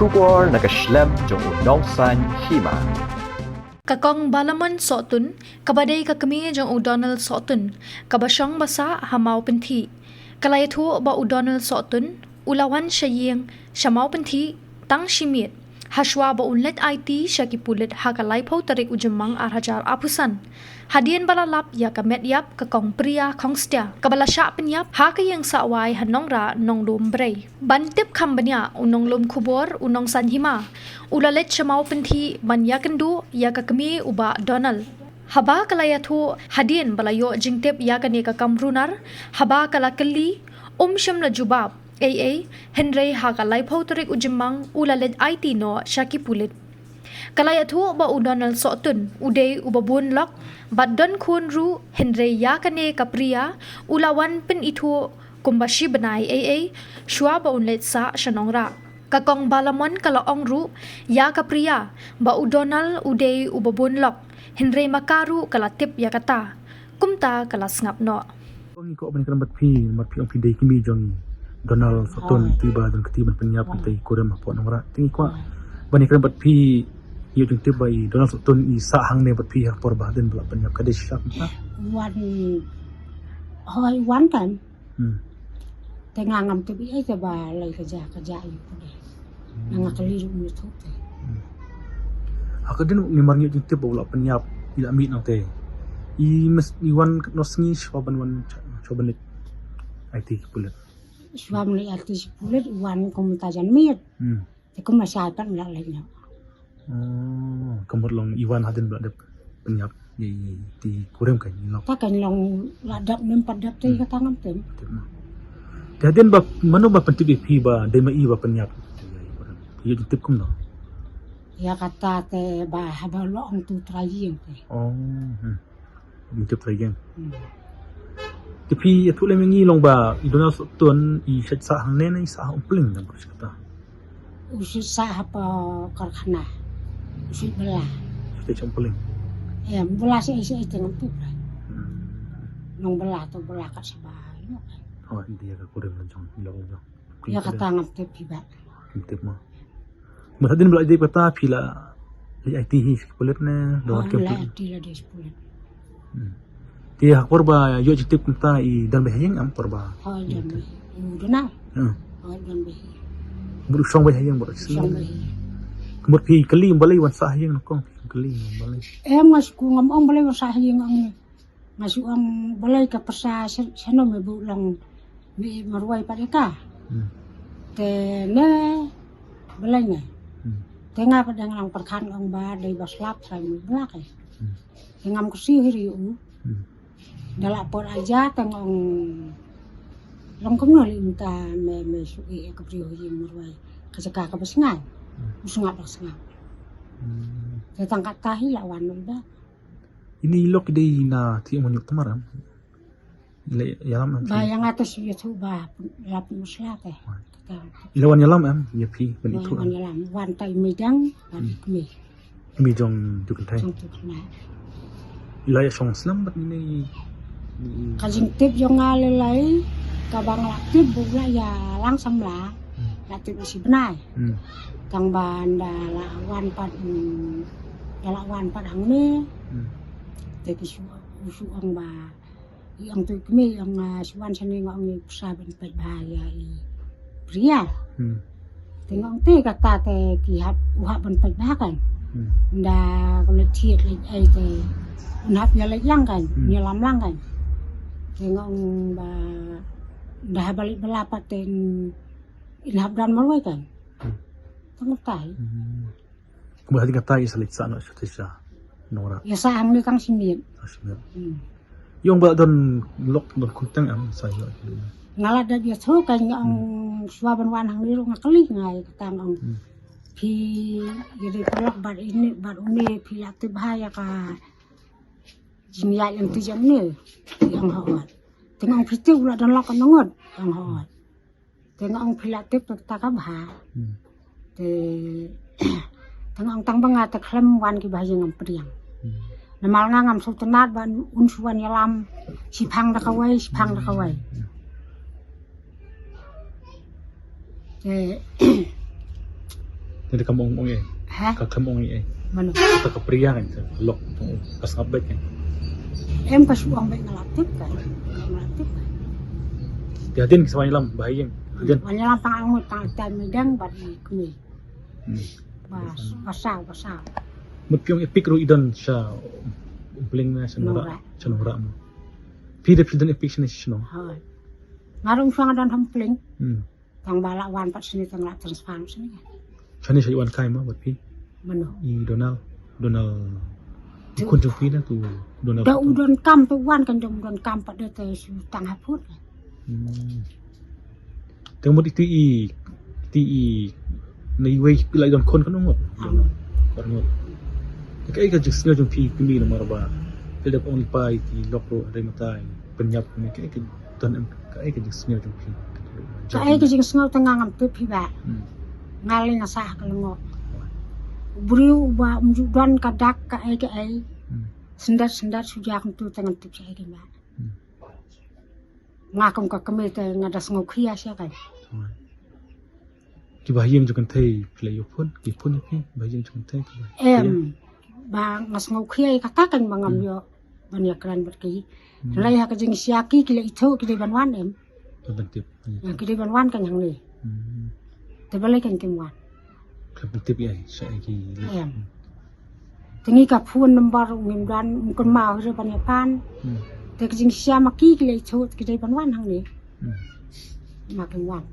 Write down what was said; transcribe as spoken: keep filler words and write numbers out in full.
Khubor na ka shlem jong u Nongsaiñ Hima. Ka Kong Balamon Sohtun, kaba dei ka kmie jong u Donald Sohtun, kaba shong ba sah ha Mawpynthih, ka la ïathuh ba u Donald Sohtun u la wan sha ïing sha Mawpynthih tang shi miet, ha shuwa ba un leit aiti sha ki pulit ha ka laiphew tarik u Jymmang ar hajar arphew san. Hadien ba la lap ïa ka met ïap ka Kong Priya Khongstia, kaba la shah pynïap ha ka ïing sah wai ha Nongrah, Nonglum Brei. Ban tip kham bniah, u nonglum khubor u Nongsaiñ Hima u la leit sha Mawpynthih ban ïakynduh ïa ka kmie u Bah Donald. Haba ka la ïathuh, hadien ba la ïoh jingtip ïa kane ka kam runar, haba ka la kylli, um shym la jubab ei ei, hynrei ha ka laiphew tarik u Jymmang u la leit aiti noh sha ki pulit. Ka la ïathuh ba u Donald Sohtun u dei uba bun lok bad don khun ruh, hynrei ïa kane ka Priya u la wan pynithuh kumba shi bnai ei ei shuwa ba un leit sah sha Nongrah. Ka Kong Balamon ka la ong ruh ïa ka Priya ba u Donald u dei uba bun lok, hynrei ma ka ruh ka la tip ïa kata. Kumta ka la sngap noh. Ngi kwah ban ïakren bad phi, namar phi ong phi dei kmie jong Donald Sohtun, te ba don kti ban pynïap, te i kurim hapoh Nongrah. Te ngi kwah ban ïakren bad phi, ïoh jingtip ba i Donald Sohtun i sah hangne bad phi ha por ba hadien ba la pynïap, ka dei shisha kumta? Wan, hooid, wan kan. Hmm. Te nga ngam tip ei ei te balei ka jia, ka jia ïa u dei. Na nga kylli ruh um ïathuh te. Hmm. Ha ka dei namar ngi ïoh jingtip ba u la pynïap, i la mih nangte. I mest, i wan katno sngi shuwa ban wan sha, shuwa ban leit aiti ki pulit? Shuwa ban leit aiti ki pulit, i wan kumta jan miet. Hmm. Te kumba shai pat la leit noh. Oh, ka mut long i wan hadien ba la dep pynïap ïa i, i kurim, ka ngi long. Ta ka ngi long la dep ne em pat dep te, hmm, kata ngam tip. Tip ma. Te hadien ba, mano ba pyntip ïa phi ba dei ma i ba pynïap? Ïoh jingtip kumno? Ïa kata te ba haba la ong tu trai ïing te. Oh, hmm. Mynta trai ïing. Hmm. Te phi ïathuh lem ïa ngi long ba i Donald Sohtun i shait sah hangne ne i sah ha Umpling, dang kata? U shait sah hapoh karkhana. U shait bylla. Shait sah Umpling. Em, bylla shi, shi, shi ngam tip. Hmm. Nong bylla to bylla kat shaba, ïa. Oh, India ka kurim la jong, la jong. Ïa kata ngam tip phi ba. Ngam tip ma. Mynta hadien ba la dep kata phi la leit aiti hi sha ki pulit ne, da wan kem la aiti la dei sha pulit. Hmm. Te ha por ba ïoh jingtip kumta i don beit ha ïing em por ba? Hooid, don beit. U Donald? Hmm. Hooid, don beit. Bad u shong beit ha ïing bad u shong beit. Ka mut phi kylli balei wan sah ha ïing, na kong phi kylli balei? Em, nga shu, ngam ong balei wan sah ha ïing, ong ne. Nga shu ong balei ka pyrsa sha-, shano me bu long me marwei pat ïa ka. Hmm. Te ne balei ne. Hmm. Te nga pat dang lang pyrkhat ong ba dei ba slap trai me blak eh. Hmm. Te ngam kusih ri u. Hmm. Da la por aja te nga ong long kumno lei mynta me, me shu ïa ka briew ïa marwei. Ka jaka kaba sngap. Hmm. U sngap, ba sngap. Hmm. Te tang kata hi la wan ba. Ini i lok i dei na Thiomanjuktomar em? I la ïalam em? Ba ïa nga te shu ïathuh ba la pynmynsla te. I la wan ïalam em ïa phi ban ithuh? Wan ïalam, wan ta i mei dang bad i kmie. I mei jong Jukynthei. Jong Jukynthei. I la ïa shong slem bad ine i, i, i. Ka jingtip jong nga lei lei kaba nga la tip ba u la ïalang samla. Hmm. La tip shi bnai. Hmm. Tang ba ynda la wan pat, hmm, ynda la wan pat hangne. Hmm. Te ki shu, u shu ong ba i ong tu i kmie i ong, ah, shu wan shane, nga ong i pyrsa ban peit bha ïa i Priya. Hmm. Te nga ong te kata te ki hap, u hap ban peit bha kan. Hmm. Ynda ka leit thied leit ei te un hap ïa leit lang kan, hmm, ïalam lang kan. Te nga ong ba ynda haba leit bylla pat te in hap don marwei kan. Hmm. Tang tai. Hmm. Kumba hadien kata i sa leit sah noh sha, sha Nongrah. Ïa sah hangne tang shi miet. Tang shi miet. Hmm. I ong ba don lok don kyrteng em sa ïoh. Nga la dep ïathuh kan, nga ong, hmm, shuwa ban wan hangne ruh nga kylli nga ïa kata nga ong. Hmm. Phi ïa dei paralok bad ine bad une phi la tip bha ïa ka jingïaid lynti jong une. I ong hooid. Te nga ong phi tip u la don lok ka nongot. I ong hooid. Te nga ong phi la tip te kata ka bha. Hmm. Te, te nga ong tang ba nga te khlem wan kiba ha ïing ngam pdiang. Hmm. Namar nga ngam sngewtynnat ba un shu wan ïalam shiphang da kawei, shiphang da kawei. Hmm. Te, Ngi da kam ong ong eh. Ha? Ka kam ong eh. Mano? Ka ka pria kan ka lok tong ka sngap bek kan. Em ka shu ong bek nga la tip ka. Nga la tip ka. Te hadien ki sa wan ïalam ba ha ïing. Hadien. Wan ïalam tang ang tang tai mi dang bad i kmi. Hmm. Bas, basa, basa. Mut phi ong epik ruh i don sha Umpling ne sha Nongrah. Nongrah. Sha Nongrah mo. Phi da phi don epik shane sha Nongrah. Ha. Nga ruh shuwa nga don ha Umpling. Hmm. Tang ba la wan pat shane tang la transfer shane. Shane sha i wan kai mo bad phi. Mano? I Donald. Donald. Tu. Kun jong phi na tu Donald. Da u don kam tu wan kan dom don kam pat da te shu tang ha phut. Hmm. Te mut iti i iti i na iwei i la i don khun kan ong ngut. Ong. Kan ong ngut. Kaei ka jingsngew jong phi kmie namar ba phi dep ong lypa iti lok ruh hynrei mynta pynïap kmie kaei ka don em kaei ka jingsngew jong phi. Kaei ka jingsngew te nga ngam tip phi ba. Hmm. Nga lei nga sah ha ka lyngngoh. U briew uba um ju don ka dak kaei kaei. Hmm. Syndet syndet shu jia kumtu te ngam tip shaei kein ba. Hmm. Nga kum ka kmie te nga da sngewkhia sha kein. Ki ba ha ïing jong kynthei phi la ïoh phone ki phone ïa phi ba ha ïing jong kynthei ki ba. Em ba nga sngewkhia ïa kata kein ba ngam ïoh ban ïakren bad ki. Hynrei ha ka jingshisha ki ki la ithuh ki dei ban wan em. Ban tip. Ki dei ban wan kein hangne. Hmm. Te balei kein kim wan. Ka ban tip ïa sha ki. Em. Te ngi ka phone number ngim don ngim kynmaw hi re ban ïa pan. Hmm. Te ka jingshisha ma ki ki la ithuh ki dei ban wan hangne. Hmm. Ma kim wan.